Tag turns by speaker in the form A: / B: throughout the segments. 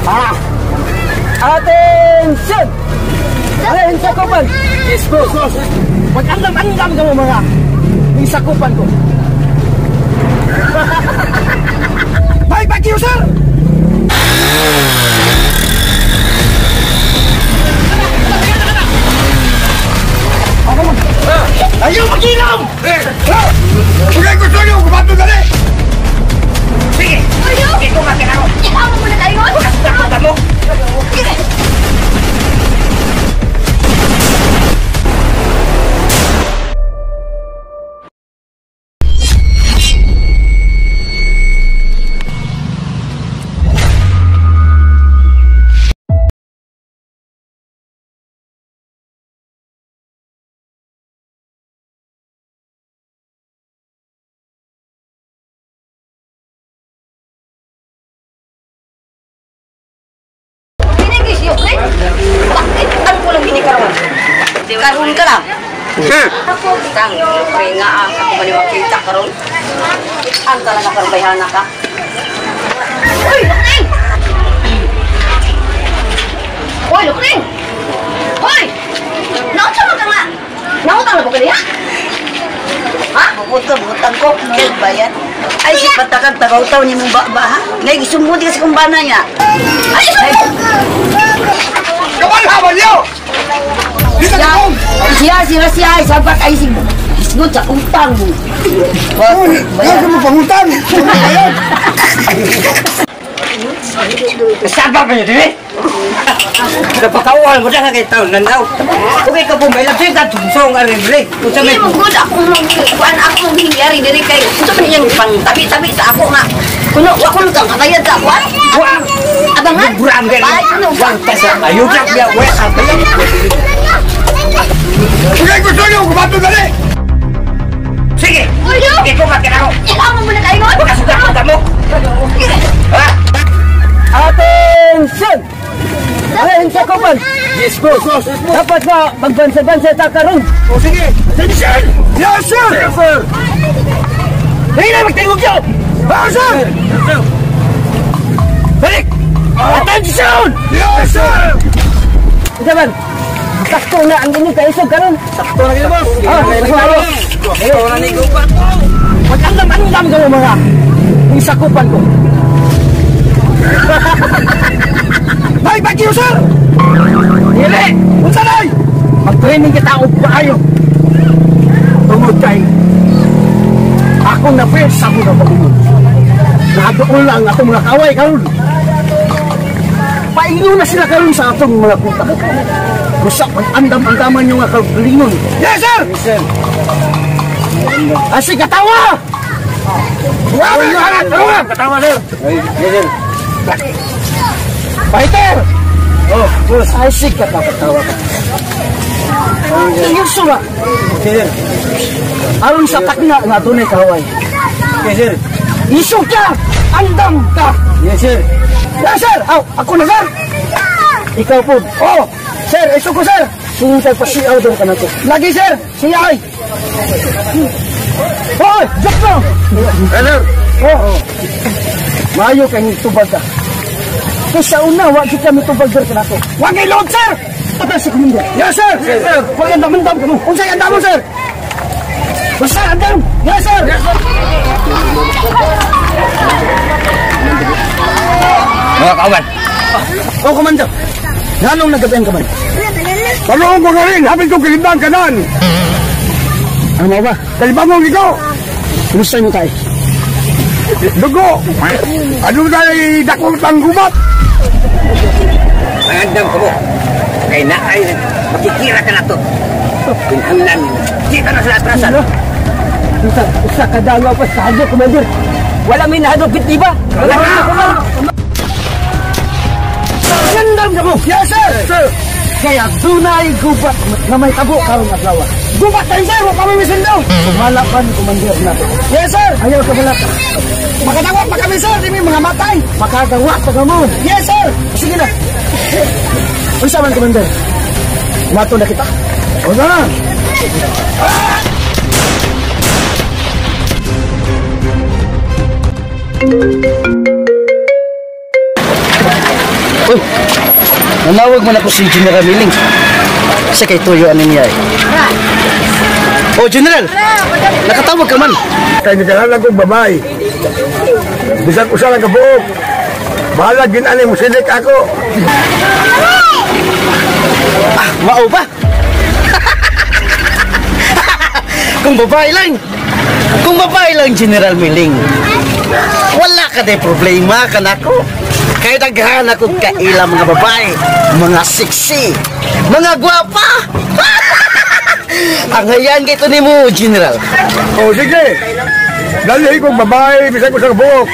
A: Ah! Attention! Ay, sakupan! Yes, boss! Mag-andam-andam ka mo mga! Yung sakupan ko! Bye, back you, sir! Ayaw mag-ilaw!
B: Kung gusto nyo, kumato dali!
C: Sige! Ikaw nga kinaro!
D: Ikaw mo muna tayo!
C: Kasakot mo!
D: Bakit? Ano ko lang binikaroon? Karoon ka lang? Kang, pre nga ah. Ako ba ni makita karoon? Ang talaga karoon bayhana ka? Uy, Lukring! Uy, Lukring! Uy! Naunsa man ka nga? Nautang na ba ka niya? Ha?
E: Butang ko. Kaya bayan. Ay, si Patakang tagaw-taw ni mong ba ha? Ngay, gisumbuti kasi kung bana niya.
D: Ay, isumbong!
B: Kamalhaman niyo! Dito ka kong!
E: Siya, siya, siya. Sabat ay isgot sa utang mo.
B: Kaya mo pangutang! Ayun!
C: Kasama pa niyo, di? Napakauhal mo na kay taon nanaw. Okay ka po, may lapsay ka tungsong arin-rin.
D: Hindi mo good. Ako mong kuan ako mong hingyari diri kay unsa man iyang pang tabi-tabi sa ako nga. Kuno wa ko kang kabayad sa ako.
C: Wa!
D: Abangan.
C: Burang ganun.
D: Ay, kuno.
C: Wang tasa. Ayun lang niya. Wa ka ba yan?
B: Kung gusto nyo, kumato dali!
C: Sige!
D: Uy,
C: Ikaw nga kinaro!
D: Ikaw mo muna tayo!
C: Kasugatan mo! Ha?
A: Attention! Ay, sakupan! Yes, boss! Dapat na magbansa-bansa ta karon!
B: O sige! Attention! Yes, sir! Yes, sir!
A: Hindi na magtingog yun!
B: Yes, sir!
A: Balik! Attention!
B: Yes, sir!
A: Ito man, sakto na ang inyong kaisog karon.
B: Sakto na kayo, boss!
A: Ah,
C: Sakto na ni Gubat!
A: Mag-andam-andam ka mo mga! Yung sakupan ko!
B: Bye, back you, sir!
A: Dili!
B: Unsa day?
A: Mag-training kita og paayo. Tungod kay ako na first ako na pag-unod. Nakadoon lang akong mga kaaway karon. Paingon na sila karon sa atong mga kuta. Busa pag-andam-andaman nyo nga kagalingon.
B: Yes, sir!
A: Yes, sir. Asi katawa!
B: Tawa!
C: Katawa, sir!
A: Yes, sir. Fighter! Oh, boss. Ay, sige ka, katawa ka. Iyong suwa. Okay, sir. Aron sa takna nga dunay kaway.
C: Okay, sir.
A: Isog ka! Andam ka!
C: Yes, sir.
A: Yes, sir! Aw, ako na, sir! Ikaw po. Oh, sir, isog ko, sir! Singin pa siyaw doon ka na to.
B: Lagi, sir!
A: Siya ay! Hoy! Joke mo!
B: Yes, sir!
A: Oh. Maayo kay tubag ka. Kung sa una, wa kita mi tubag sir kanato.
B: Wag kay load, sir!
A: Patay si Commander.
B: Yes, sir!
A: Yes, sir. Wag andam-andam ka mo.
B: Unsay andamon, sir?
A: Basta andam!
B: Yes, sir! Yes, sir!
C: Mga kawan!
A: Oh, Commander. Nganong nagabian ka man?
B: Panoong ko nga rin, hapit kong kalibang kanan!
A: Ano ba?
B: Kalibangong ikaw!
A: Kumusta mo tayo?
B: Dugo! Ano tayo dakong tanggubat?
C: Magandang ko mo. Kay na ay makikira ka na to. Kinahanglan. Kita na sila atrasan.
A: Usa, usa ka dalawa pa sa hadlok, Commander. Wala may nahadlok, di ba? Wala na! Gandam ka mo!
B: Yes, sir! Sir!
A: Kaya dunay gubat na may tabo karong adlaw.
B: Gubat tayo, sir! Huwag kami misindo!
A: Sumala pa ni Commander na.
B: Yes, sir!
A: Ayaw ka balak.
B: Makadawat pa kami, sir! Di may mga matay!
A: Makadawat pa ka mo!
B: Yes, sir!
A: Sige na! Unsa man, Commander? Mato na kita.
B: O na! Uy, nanawag man ako si General Miling. Sa kay tuyo ano niya eh. Oh, General! Nakatawag ka man.
A: Kaya nagkahalang kong babae. Bisag usa lang kabuok. Bahala ginani mo silik ako.
B: Ah, mao ba? Kung babae lang. Kung babae lang, General Miling. Wala ka de problema kanako. Kahit daghan ako kaila mga babae, mga sexy, mga gwapa. Ang hayan kay nimo, General.
A: Oh, sige. Dali kong babae, bisag usa ka buok.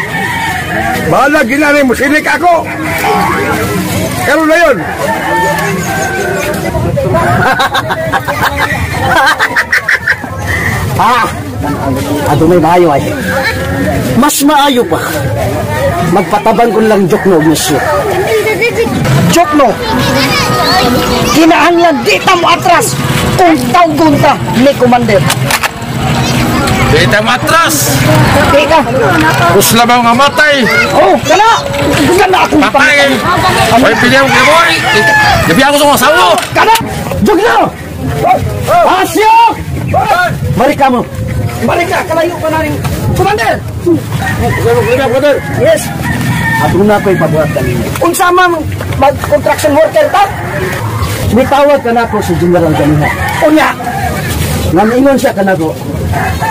A: Bahala ginani mo silik ako. Karon na yun.
B: Ah, adunay maayo ay. Mas maayo pa. Magpatabang kun lang Jokno og misyo.
E: Jokno. Kinahanglan di ta mo atras kung tawgon ta ni Commander.
F: Di ta mo atras.
E: Di ka.
F: Usla ba nga matay?
E: Oh, kana. Kana akong
F: patay. Oy, pili ang boy. Gabi ako sa asawa.
E: Kana.
B: Jokno. Asyo! Balik ka mo.
E: Balik ka, kalayo pa na rin. Commander!
A: Commander!
E: Yes!
B: Aduna ko'y pabuhat kanina.
E: Unsa man mag-construction worker ta?
B: May tawag ka na ako si General Ganiha.
E: Unya!
B: Namiingon siya kanako.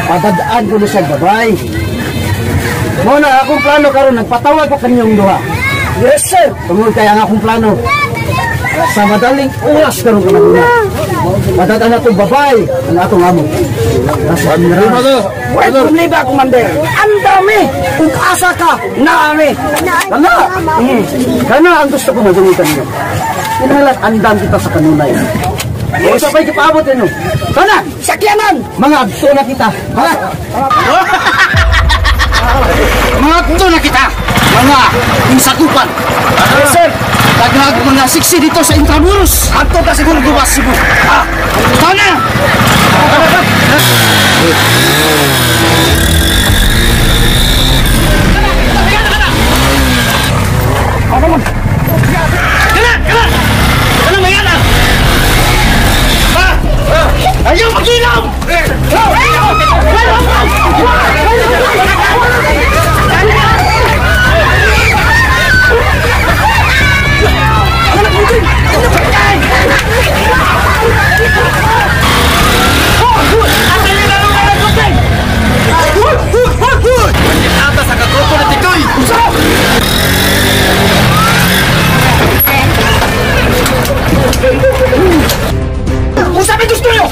B: Padadaan ko na siya babay. Muna, akong plano karon nagpatawag ko kaninyong duha.
E: Yes, sir!
B: Tungod kaya ang akong plano. Sa madaling oras karon ka na. Padadaan na itong babae ang atong amo. Nasa General.
E: Why problema, Commander? Ang dami! Kung asa ka, naami!
B: Kana! Kana ang gusto ko madungitan niyo. Kinahanglan andam kita sa kanunay. Yes. Sa pa'y kipaabot ninyo. Kana!
E: Sakyanan!
B: Mga adto na kita. Ha? Mga adto na kita! Mga insakupan.
E: Yes, sir!
B: Daghang mga siksi dito sa Intramuros.
E: Adto ta siguro
B: Gumas Cebu. Ah! Kana! Kana! Kana! Kana mayana! Ha? Ayaw magilom!
F: Ata sa kagrupo ni Tikoy!
E: Unsa may gusto niyo?